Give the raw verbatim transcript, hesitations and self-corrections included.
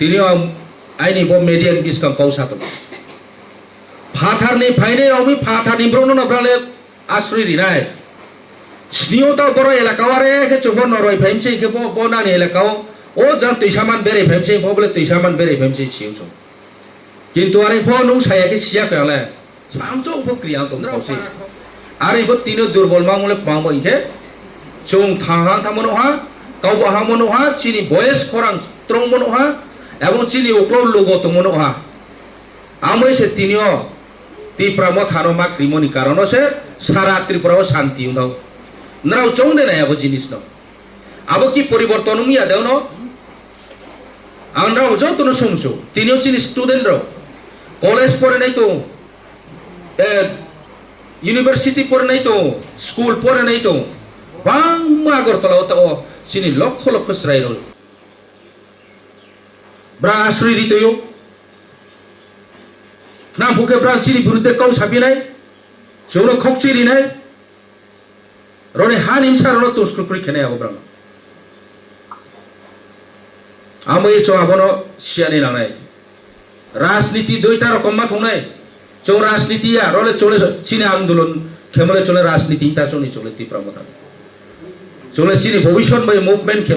Tini ang aini bo media ni biskang kau sa tongo. Phatharni phainai rokni phatharni borokno no brale asrwi rinai. Sini o ta boro elaka o are khe chwngbo noroi phaimse khe bo, bo nani elaka o, o jang twisa man berai phaimse, bo bole twisa man berai phaimse sio chwng. Kintu are pho nung saya khe siya khe ale. Samsok bo kriya ang tong kau se. Are bo tino durbol mang mole mang bo inkhe. Chwng thang hang thang mano ha, kau bo hang mano ha, chini boyes khorang strong mano ha, ebong chini uklo logo tong mano ha. Amoi se tinio Tipra mothano ma krimoni karono se sara Tripura o santi wngthau. Nrao chong de nai abo jinis no. Abo ki poriborton wngya de ono? Ang rao joto no sumsu. Tinio chini student rao. College pore nai tong. Eh, university pore nai tong. School pore nai tong. Bangma Agartala o ta o chini lokho lokho chwrai rao. Bra asrwi ri toyo. Nang bukhe bra chini birudde kau sapinai. Choro khokchi rinai. Roni ha nimsa rono tus krukri khenai abo bra. Amo ye cho abono siani nangnai. Rajniti doita rokom ma thongnai. Chong rajniti ya, role chole chini andolon khemole chole rajniti ta choni chole Tipra motha. Chole chini bobisot bai movement khe